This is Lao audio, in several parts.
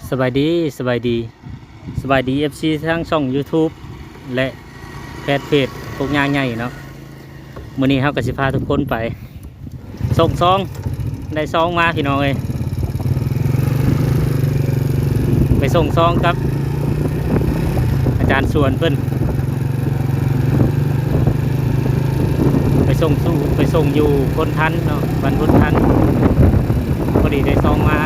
ສະບາຍດີ ສະບາຍດີ ສະບາຍດີ ເອັຟຊີ ທາງຊ່ອງຢູທູບ ແລະ ແຟນເພຈພວກຍ່າໃຫຍ່ເນາະ. ມື້ນີ້ເຮົາກໍຊິພາທຸກຄົນໄປສົ່ງຊອງ ໄດ້ຊອງມາພີ່ນ້ອງເອີຍ ໄປສົ່ງຊອງກັບອາຈານສວນເພິ່ນ. ໄປສົ່ງສູ່ ໄປສົ່ງຢູ່ໂພນທັນເນາະ ບ້ານໂພນທັນ ພໍດີໄດ້ຊອງມາ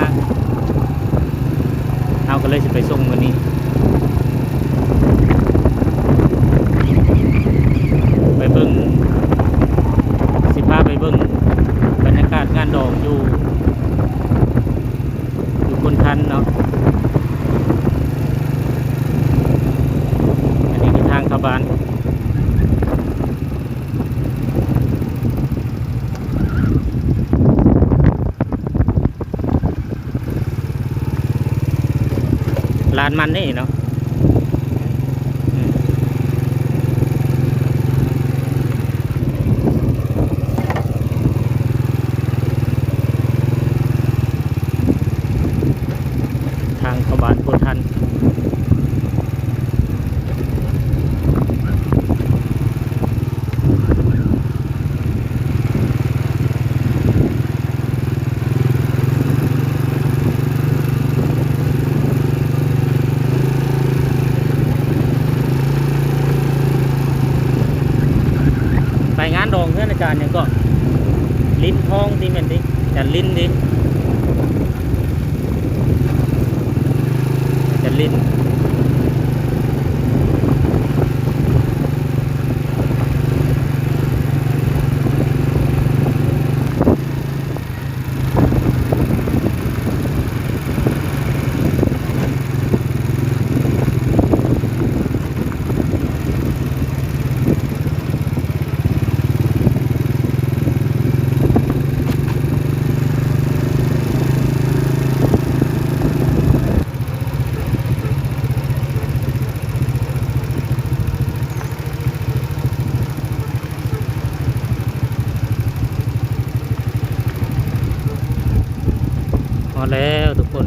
ເຮົາກໍເລີຍຊິໄປສົ່ງມື້ນີ້ ໄປເບິ່ງ ຊິພາໄປເບິ່ງບັນຍາກາດງານດອງຢູ່ ຢູ່ໂພນທັນເນາະ. ອັນນີ້ຄືທາງເຂົ້າບ້ານ ລານມັນນີ້ເນາະ. ທາງເຂົ້າບ້ານໂພນທັນ ໄປງານດອງເຮືອນອາຈານຫຍັງເກາະ ລິນທອງຕິ ແມ່ນຕິ ອາຈານລິນຕິ ອາຈານລິນ. ຮອດແລ້ວທຸກຄົນ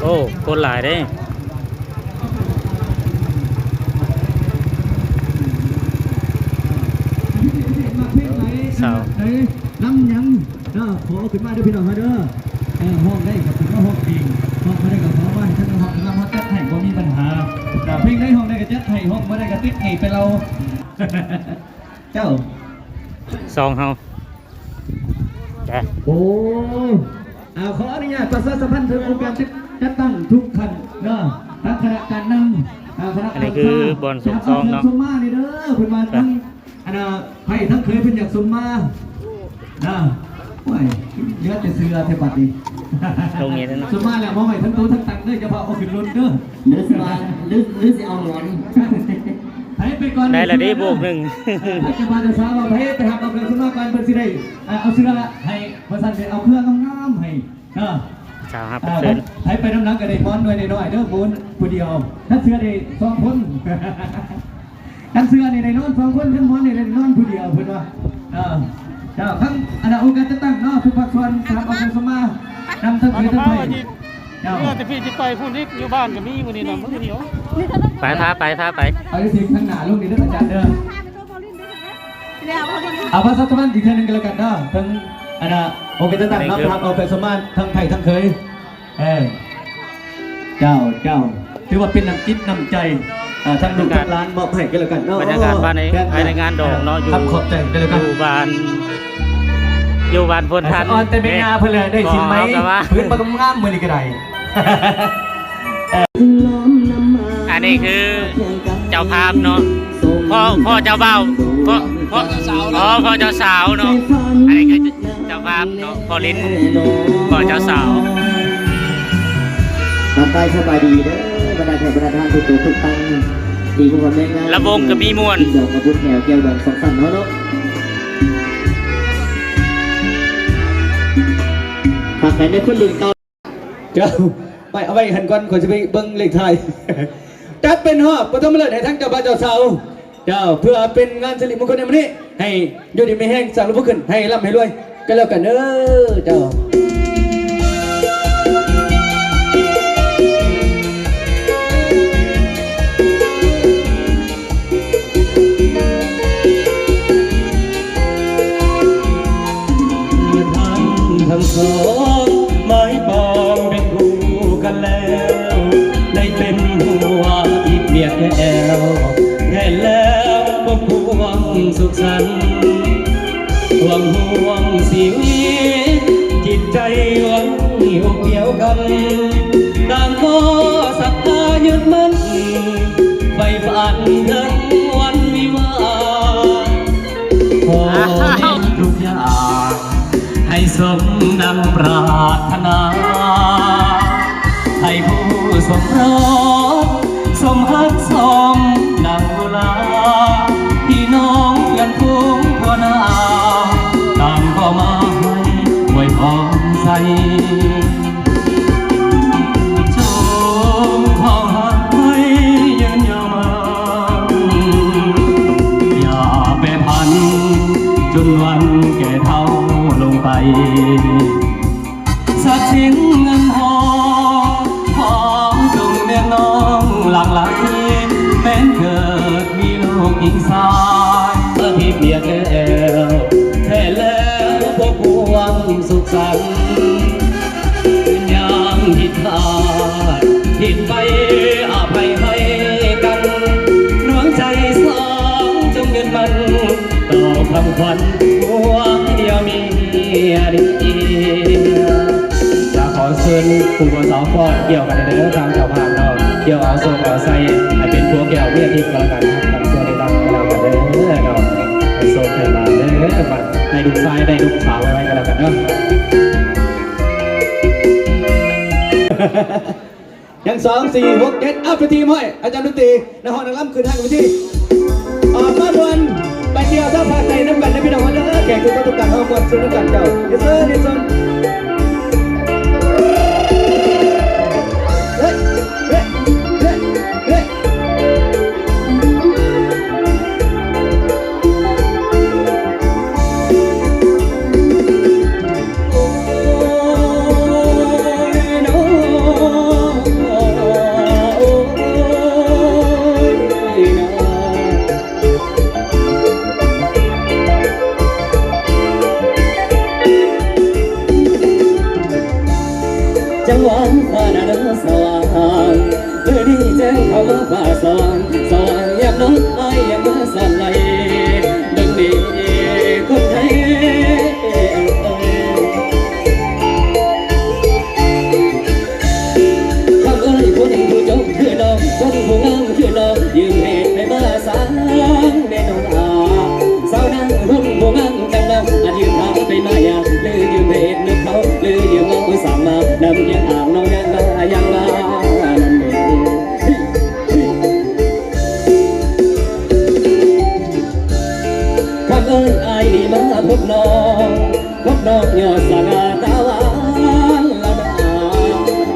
ໂອ້ ຄົນຫຼາຍເດ້. ສາວ ນຳຫຍັງ ເດີ ຂໍເອົາຂຶ້ນມາເດີພີ່ນ້ອງເຮົາເດີ. ເອີ ຮ້ອງໄດ້ກໍຂຶ້ນມາຮ້ອງເອງ ຮ້ອງບໍ່ໄດ້ກໍຂໍມາໃຫ້ທາງເຮົາ ທາງເຮົາຈັດໃຫ້ ບໍ່ມີບັນຫາ. ເອີ ເພງໃດຮ້ອງໄດ້ກໍຈັດໃຫ້ ຮ້ອງບໍ່ໄດ້ກໍຕິດໜີ້ໄປເລົ່າ ເຈົ້າ ສອງເຮົາ. ໂອ້ ອ່າ ຂໍອະນຸຍາດປະຊາສຳພັນເຖິງອົງການຈັດຕັ້ງທຸກທ່ານເນາະ ທັງຄະນະການນຳ ອ່າ ຄະນະ ອັນນີ້ຄືບ່ອນສົ່ງຊອງເນາະ ສົ່ງມານີ້ເດີ ເພິ່ນວ່າທັງ ອັນນ່າ ໃຜທັງເຄີຍເພິ່ນຢາກສົ່ງມານະ. ໂອ້ຍ ເຫຼືອແຕ່ເສື້ອແທ້ບັດນີ້ ສົ່ງນີ້ເນາະ ສົ່ງມາແລ້ວມາໄວ້ທັງໂຕະທັງຕັ່ງເດີ ຢ່າພາເອົາຂຶ້ນລົດເດີ ຫຼືຊິວ່າ ຫຼື ຫຼືຊິເອົາໝອນ ໃຜໄປກ່ອນ ໄດ້ລະເດ້ ໂບກໜຶ່ງ ໃຜຈະມາຈະສາວ່າໃຜໄປຮັບເອົາເຄື່ອງສຳອາງກ່ອນ ເພິ່ນຊິໄດ້ ເອົາເສື້ອໃຫ້ ວ່າຊັ້ນ ໄດ້ເອົາເຄື່ອງງາມໆໃຫ້ເນາະ. ສາວຮັບເຊີນ ໃຜໄປນຳຫຼັງກໍໄດ້ໝອນໜ່ວຍນ້ອຍໆເດີ ໝອນຜູ້ດຽວ ຖ້າເສື້ອໄດ້ສອງຄົນ ຄັນເສື້ອນີ້ໄດ້ນອນສອງຄົນ ຄັນໝອນນີ້ໄດ້ນອນຜູ້ດຽວ ເພິ່ນວ່າ. ເອີ ເຈົ້າ ທັງອັນນ່າ ອົງການຈັດຕັ້ງເນາະ ທຸກພາກສ່ວນ ຕາມເອົາເຄື່ອງສຳອາງ ນຳທັງເຮືອທັງໄພ ເຈົ້າ ເຮືອແຕ່ພີ່ຊິໄປພຸ້ນອີກ ຢູ່ບ້ານກໍມີມື້ນີ້ນະ ມື້ດຽວ ໄປ ພາໄປ ພາໄປ ເອົາຊິທາງໜ້າລົງນີ້ເດີອາຈານເດີ. ເອົາ ປະຊາສຳພັນອີກເທື່ອໜຶ່ງກໍແລ້ວກັນເດີ ເຖິງອັນນ່າ ອົງການຈັດຕັ້ງເນາະ ຮັບເອົາໄປສະໝານທັງໄພທັງເຄີຍ ເອີ ເຈົ້າ ເຈົ້າ ຖືວ່າເປັນນ້ຳຈິດນ້ຳໃຈ ເອີ ທັງລູກທັງຫຼານມອບໃຫ້ກັນແລ້ວກັນເນາະ. ບັນຍາກາດພາຍໃນ ພາຍໃນງານດອງເນາະ ຢູ່ ຂອບໃຈກັນແລ້ວກັນ ຢູ່ບ້ານ ຢູ່ບ້ານໂພນທັນ ສະອອນແຕ່ແມ່ຍ່າເພິ່ນແຫຼະ ໄດ້ສິນໃໝ ພື້ນບັກງາມມື້ນີ້ກໍໄດ້. ອັນນີ້ຄືເຈົ້າພາບເນາະ ພໍ່ ພໍ່ເຈົ້າບ່າວ ພໍ່ ພໍ່ ເຈົ້າສາວ ອໍ ພໍ່ເຈົ້າສາວເນາະ ອັນນີ້ຄືເຈົ້າພາບເນາະ ພໍ່ລິນ ພໍ່ເຈົ້າສາວ. ທັກທາຍສະບາຍດີເດີ ບັນດາແຂກບັນດາທ່ານທຸກໆທ່ານ ທີ່ຮ່ວມໃນງານ ລຳວົງກໍມີມ່ວນ ດອກກະບຸນແຖວແກ້ວດອງສອງຊັ້ນເຮົາເນາະ ຄັກແທ້ເດີ ຄົນລຸ້ນເກົ່າ. ເຈົ້າ ໄປ ເອົາໄວ້ຫັ້ນກ່ອນ ຂ້ອຍຊິໄປເບິ່ງເລກທ້າຍ. ຈັດເປັນຮອບປະຖົມມະເລີກໃຫ້ທັງເຈົ້າບ່າວເຈົ້າສາວ ເຈົ້າ ເພື່ອເປັນງານສິລິມົງຄົນໃນມື້ນີ້ ໃຫ້ຢູ່ດີມີແຮງ ສ້າງລູກຜູ້ຂຶ້ນ ໃຫ້ລ່ຳໃຫ້ລວຍ ກັນແລ້ວກັນເດີ ເຈົ້າ. ທ່ານທັງສອງໝາຍປອງເປັນຄູ່ກັນແລ້ວ ໄດ້ເຕັມຫົວທີ່ປຽກແອວ ແທ້ແລ້ວພວກພວງສຸກສັນ ຫວງຫ່ວງຊີວິດ ຈິດໃຈຫວັງຢູ່ພຽວກັນ ຕ່າງກໍສັດທາຍຶດໝັ້ນ ໃຝ່ຝັນເຖິງວັນວິວາ ຂໍໃຫ້ທຸກຢ່າງໃຫ້ສົມດັ່ງປາດຖະໜາ ໃຫ້ຄູ່ສົມລົດສົມຮັກສົມດັ່ງໂນລາ ພີ່ນ້ອງເພື່ອນຝູງທົ່ວໜ້າ ຕ່າງກໍມາໃຫ້ອວຍພອນໃສ່ ຈົ່ງຄອງຮັກໃຫ້ຍືນຍາວມາ ຢ່າແປຜັນຈົນວັນແກ່ເຖົ້າລົງໄປ ຊັບສິນເງິນທອງຂອງຈົ່ງແມ່ນນ້ອງຫຼັ່ງໄຫຼ ແມ່ນເກີດມີລູກຍິງຊາຍ ອາທິດວຽກແລ້ວ ແທ້ແລ້ວພວກພວງສຸກສັນ ຍາມຜິດພາດຜິດໄປ ອະໄພໃຫ້ກັນ ດວງໃຈສອງຈົ່ງຍຶດໝັ້ນ ຕໍ່ຄຳຂວັນຜົວດຽວເມຍດີ. ຈະຂໍເຊີນຜູ້ບ່າວສາວຟ້ອນກ່ຽວກັນເດີ ທາງເຈົ້າພາບເນາະ ກ່ຽວເອົາໂຊກເອົາໄຊໃຫ້ເປັນຜົວແກ້ວເມຍທິບກໍແລ້ວກັນ ຮັກກັນຊົ່ວນິລັນກໍແລ້ວກັນເດີເນາະ ໃຫ້ໂຊກໃຫ້ໝານເດີ ບັດໃຫ້ລູກຊາຍໄດ້ລູກສາວໄວໆກໍແລ້ວກັນເດີ. ຍັງສອງ ສີ່ ຫົກ ເຈັດ ເອົາ ເປັນທີມໃຫ້ອາຈານດົນຕີ ນັກຮ້ອງນັກລຳຂຶ້ນທາງເວທີ ອອກມາມ່ວນໄປທ່ຽວທາງພາກໃຕ້ນຳກັນເດີພີ່ນ້ອງເຮົາເດີ ແຂກທຸກຄົນທຸກທ່ານເຮົາມ່ວນຊື່ນນຳກັນເຈົ້າ ເຮັດເຊີນ ເຮັດເຊີນ ເຮີ້ຍ ເຮີ້ຍ ເຮີ້ຍ ເຮີ້ຍ. ຈັງຫວະຟ້າໜ້າໜາວສະຫວ່າງ ມື້ນີ້ແຈ້ງເຂົ້າມາຟ້າສວ່າງ ສວ່າງຍາມນອນ ອ້າຍຍັງມາສອນໄຫຼ ເບິ່ງດີຄົນໄທ ຄຳເອີຍ ຄົນຜູ້ຈົບຄືນ້ອງ ຄົນຜູ້ງາມຄືນ້ອງ ຢືມເຫດໃຫ້ມາສ້າງແນ່ນ້ອງອາ ສາວນາງຄົນຜູ້ງາມ ຈັງເວົ້າ ອາດຢືມທາງໄປມາຢ່າ ຫຼືຢືມເຮັດນຳເຂົາ ຫຼືຢືມເວົ້າສ້າງມາ ນຳຄຽງຂ້າງນ້ອງຍ່າງມາ ຍ່າງມານຳເດີ. ຄຳເອີຍ ອ້າຍນີ້ມາພົບນ້ອງ ພົບນ້ອງຍອດສະຫງ່າຕາຫວານລະນາ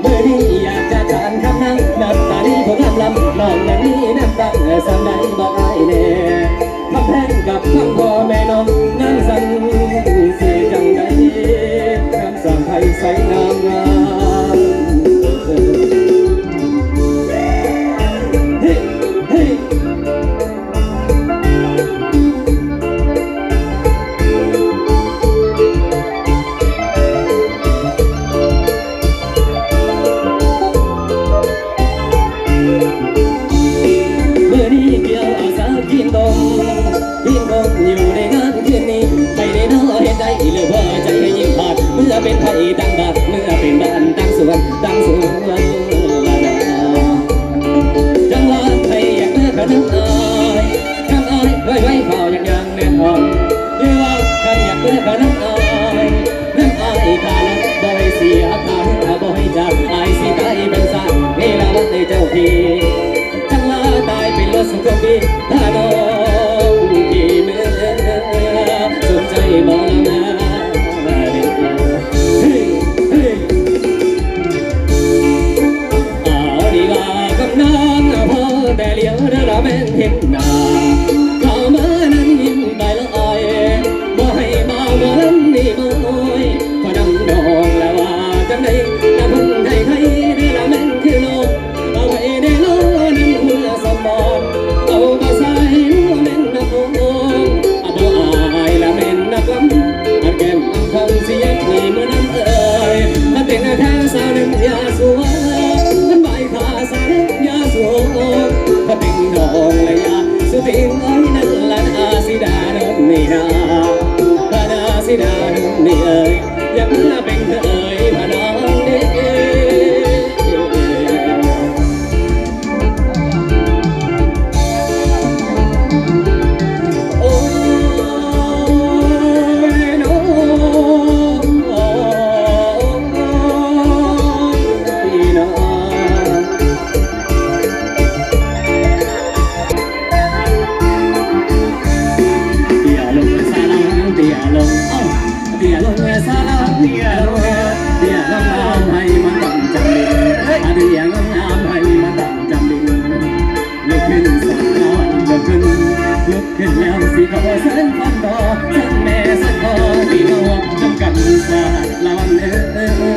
ມື້ນີ້ຢາກຈະຖາມຄຳນາງ ໜ້າຕາດີຜູ້ງາມລ້ຳ ນ້ອງນັ້ນມີແນມຕັ້ງ ສ່ຳໃດບອກອ້າຍແດ່ ຄຳແພງກັບຄຳພໍ່ແມ່ນ້ອງ ນາງຊັ້ນຊິຈັ່ງໃດ ນາງສາວໄທໃສງາມງາມ ເຮີ້ ເຮີ້. ມື້ນີ້ກ່ຽວອາສາກິນດົງ ກິນດົງຢູ່ໃນງານຄືນນີ້ ໃຜແດ່ນໍເຮັດໄດ້ ຫຼືພໍໃຈໃຫ້ຍິ້ມພາດ ເມື່ອເປັນໄພຕ່າງບ້ານ ເມື່ອເປັນບ້ານຕ່າງສວນ ຕ່າງສວນລະນາ ຈັງຫວະໃຜຢາກເມືອກະນຳອ້າຍ ນຳອ້າຍໄວໆ ເຝົ້າຢາກຍ່າງແມ່ນອອກ ຫຼືວ່າຄັນຢາກເມືອກະນຳອ້າຍ ນຳອ້າຍຂ້າລະ ບໍ່ໃຫ້ເສຍຄ່າເຮືອ ບໍ່ໃຫ້ຈາກ ອ້າຍຊິຕາຍເປັນຊ້າງ ເວລາວັນໃຫ້ເຈົ້າຂີ່ ຈັ່ງວ່າຕາຍເປັນລົດສຸກະປີ ພານ້ອງຂີ່ເມືອ ສົມໃຈໝໍລຳເດີ ເຮີ ເຮີ. ເຫັນໜ້າ ເຂົ້າມານັ້ນຍິ້ມໄປລອຍ ບໍ່ໃຫ້ມາໝໍລຳນີ້ມາອ້ອຍ ຂໍນຳນ້ອງລະວ່າຈັ່ງໃດ ນະເພິ່ນໄທໄທ ເດີລະແມ່ນຄືນ້ອງ ເອົາໄວ້ແດ່ລອນຳເມືອສະໝອນ ເອົາພາສາໃຫ້ຮູ້ແມ່ນນັກຮ້ອງ ອາ ບໍ່ອາຍລະແມ່ນນັກລຳ ອັນແກ້ມອັນຂອງຊິຍັງມີມື້ນຳເອີຍ ມາເຕັງແທ້ສາວໜຶ່ງຢ່າສວຍ ມັນໄວ ພາສາເລັກຍາສວງ ພະເປັນນ້ອງລະຍາ ສຸຕິງເອີຍ ນັ້ນລະນາຊິດາເນີ່ນນີ້ນາ ລະນາຊິດາເນີ່ນນີ້ເອີຍ ຢາກມາເປັນເຂີຍພະນາງເດ້. ໂອ້ຍ ນ້ອງ ໂອ້ຍ ນ້ອງ ເຕ້ຍລົງສາລາງ ເຕ້ຍລົງ ເອົ້າ ເຕ້ຍລົງສາລາງ ເຕ້ຍລົງ ເຕ້ຍລົງ ອາມໃຫ້ມັນຕັ້ງຈຳລິນ ເອີຍ ອາ ເຕ້ຍລົງ ອາມໃຫ້ມັນຕັ້ງຈຳລິນ ລຸກຂຶ້ນສາລາງ ລຸກຂຶ້ນ ລຸກຂຶ້ນແລ້ວຊິຂໍເຊີນຟັງຕໍ່ ເຊີນແມ່ເຊີນພໍ່ ທີ່ມາຮ່ວມນຳກັນສາລາງເອີຍ.